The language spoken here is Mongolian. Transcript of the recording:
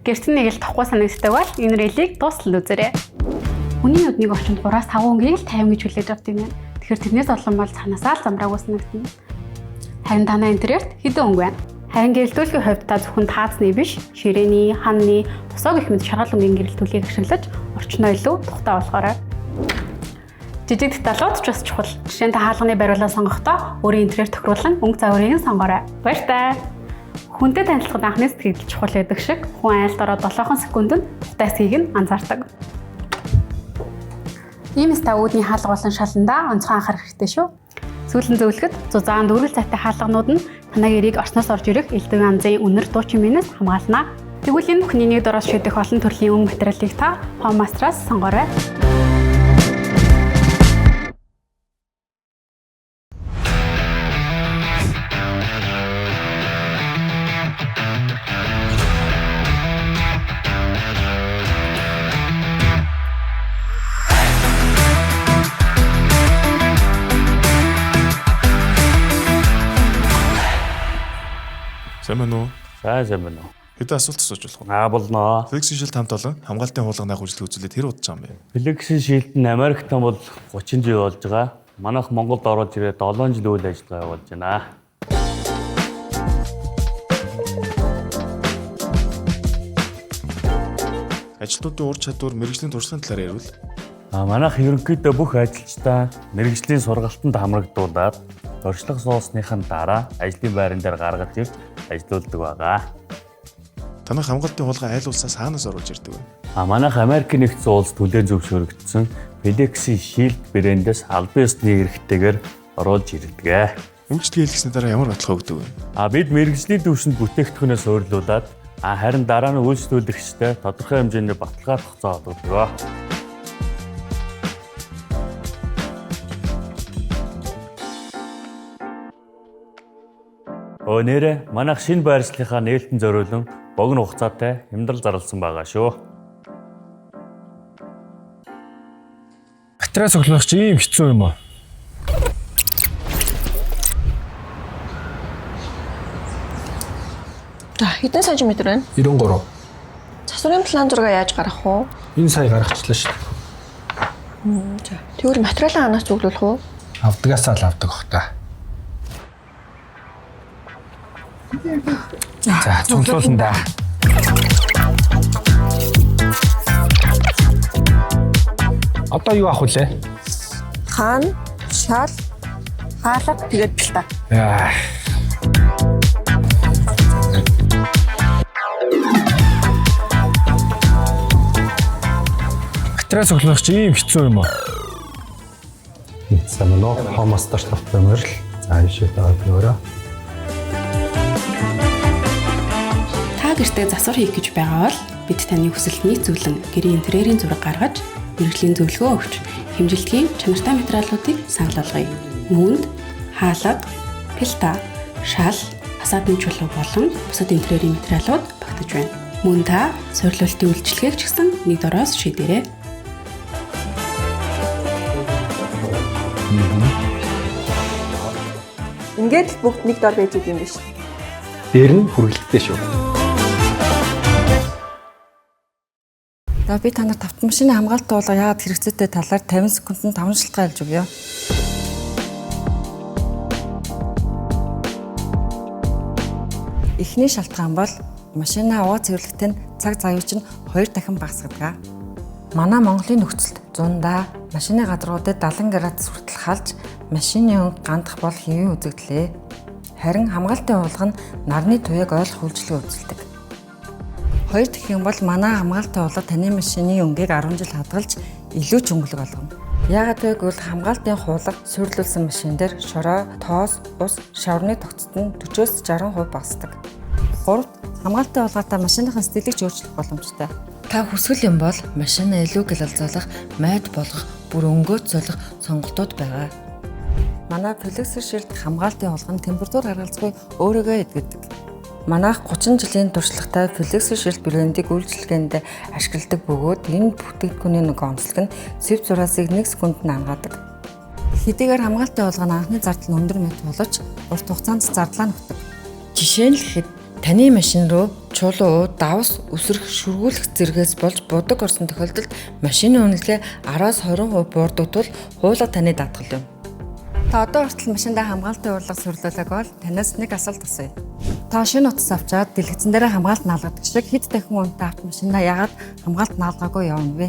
Гэрт нь нэг л тохгүй санагддаг бол энэ релийг дуустал үзээрэй. Хүний нүднийг орчинд 3-5 өнгийг л 50 гэж хүлээж авдаг юм. Тэгэхээр тэрнээс олон бол цаанаасаа л замраагүй санагдана. Харин танай интерьерт хэдэн өнгө байна? Харин гэрэлтүүлгийн хувьд та зөвхөн таазны биш, ширээний, ханны, тосоо гэх мэт шаргал өнгийн гэрэлтүүлгийг ашиглаж орчноо илүү тухтай болгоорой. Жижиг деталууд ч бас чухал. Жишээ нь та хаалганы бариулаа сонгохдоо өөрийн интерьер тохируулан өнгө загварыг нь сонгоорой. Баяртай. Хүнтэй танилцахад анхны сэтгэл чухал байдаг шиг хүн айлд ороод 7 секундэд тухтай эсхийг нь анзаардаг. Иймээс та үүдний хаалга болон шаландаа онцгой анхаарах хэрэгтэй шүү. Сүүлэн зөвлөхөд зузаан дөрвөл зайтай хаалганууд нь танай гэрийг орчноос орж ирэх элдв янзын үнэр дуу чимээнээс хамгаална. Тэгвэл энэ бүхний нэг дороос шийдэх олон төрлийн өнгө материалыг та Home Master-аас сонгоорой. Сайн байна уу? Сайн сайн байна уу? Хэдэн асуулт асууж болох уу? Аа болноо. Flex Shield хамт олон хамгаалтын хуулга найх үйлчлэг үзүүлээд хэр удаж байгаа юм бэ? Flex Shield нь Америкт бол 30 жил болж байгаа. Манайх Монголд орж ирээд 7 жил үйл ажиллагаа явуулж байна. Ажилтнуудын ур чадвар, мэргэжлийн туршлагын талаар ярил. А манайх ерөнхийдөө бүх ажилчдаа мэргэжлийн сургалтанд хамрагдуулаад туршлага суусныхын дараа ажлын байран дээр гаргаж ирж ажилуулдаг байгаа. Танай хамгаалтын хуулга айл улсаас хаанаас оруулж ирдэг вэ? А манайх Америкийн нэгдсэн улс түлээн зөвшөөрөгдсөн Flex Shield брэндээс албан ёсны эрхтэйгээр оруулж ирдэг. Үйлчлэгээ хийлгэсний дараа ямар баталгаа өгдөг вэ? А бид мэргэжлийн түвшинд бүтээгдэхүүнээ суйрлуулад харин дараа нь үйлчлүүлэгчтэй тодорхой хэмжээний баталгаа тогтцоо олгодог. Өө нэрэ манайх шинэ байршлынхаа нээлтэн зориулан богино хугацаатай хямдрал зарласан байгаа шүү. Материал цуглуулах чи ийм хэцүү юм уу? За хэдэн сантиметр байна? 93. Засварын план зураг яаж гаргах вэ? Энэ сая гаргачлаа шүү дээ. За тэгвэл материалаа ханаас цуглуулах уу? Авдагаасаа л авдаг бах та. За, цуглуулна да. Одоо юу авах вүлээ? Хаан, шал, хаалга тэгээд плита. Яа. Материал цуглуулах чи ийм хэцүү юм уу? Сайн байна уу? Home Master тавтай морил. За ийшээ таад нөрөө. Та гэртээ засвар хийх гэж байгаа бол бид таны хүсэлт нийцүүлэн гэрийн интерьерийн зураг гаргаж, мэргэжлийн зөвлөгөө өгч, хэмжилтгийн чанартай материалуудыг санал болгоё. Үүнд хаалга, плита, шал, фасадны чулуу болон бусад интерьерийн материалууд багтаж байна. Мөн та суйрлуулалтын үйлчилгээг ч гэсэн нэг дороос шийдээрэй. Ингээд л бүгд нэг дор байж идэм биш. Дээр нь хүргэлттэй шүү. За би та нарт автомашины хамгаалалт хуулга яагаад хэрэгцээтэй талаар 50 секундэд 5 шалтгаан хэлж өгье. Эхний шалтгаан бол машина аваа цэвэрлэхдээ нь цаг заяуч нь 2 дахин багасгадаг. Манай Монголын нөхцөлд зундаа машины гадруудад 70 градус хүртэл халж машины өнгө гандах бол хэвийн үзэгдлээ. Харин хамгаалтын хуулга нь нарны туяаг ойлгох үйлчилгээ үзүүлдэг. Хоёр дахь юм бол манай хамгаалтын хуулга таны машины өнгийг 10 жил хадгалж илүү ч өнгөлөг олгоно. Яагаад вэ гэвэл хамгаалтын хуулга суйрлуулсан машин дээр шороо, тоос, ус, шаврны тогтцот нь 40-оос 60% багасдаг. Гуравт хамгаалтын хуулгаатай машиныхын стилийг ч өөрчлөх боломжтой. Та хүсвэл юм бол машинаа илүү гялалзуулах, майд болгох, бүр өнгөөц солих сонголтууд байгаа. Манай Flex Shield хамгаалтын хуулга нь температур харгалзгүй өөрийгөө эдгэдэг. Манайх 30 жилийн туршлагатай Flex Shield брендийг үйлчилгээнд ашигладаг бөгөөд энэ бүтээгдэхүүний нэг онцлог нь сэв зураасыг 1 секундэд ангадаг. Хэдийгээр хамгаалтын хуулга нь анхны зардал нь өндөр мэт боловч урт хугацаанд зардлаа нөхдөг. Жишээ нь л гэхэд Таны машин руу чулуу, давс, үсрэх, шүргүүлэх зэргээс болж будаг орсон тохиолдолд машины үнэлгээ 10-аас 20% буурдаг тул хуулга таны даатгал юм. Та одоо хүртэл машиндаа хамгаалтын урилга сурлуулаг бол танаас нэг асуулт асууя. Та шинэ утас авчаад дэлгэцэн дээрээ хамгаалт наалгадаг шиг хэд дахин унтаа автомашиндаа яагаад хамгаалт наалгаагүй явна вэ?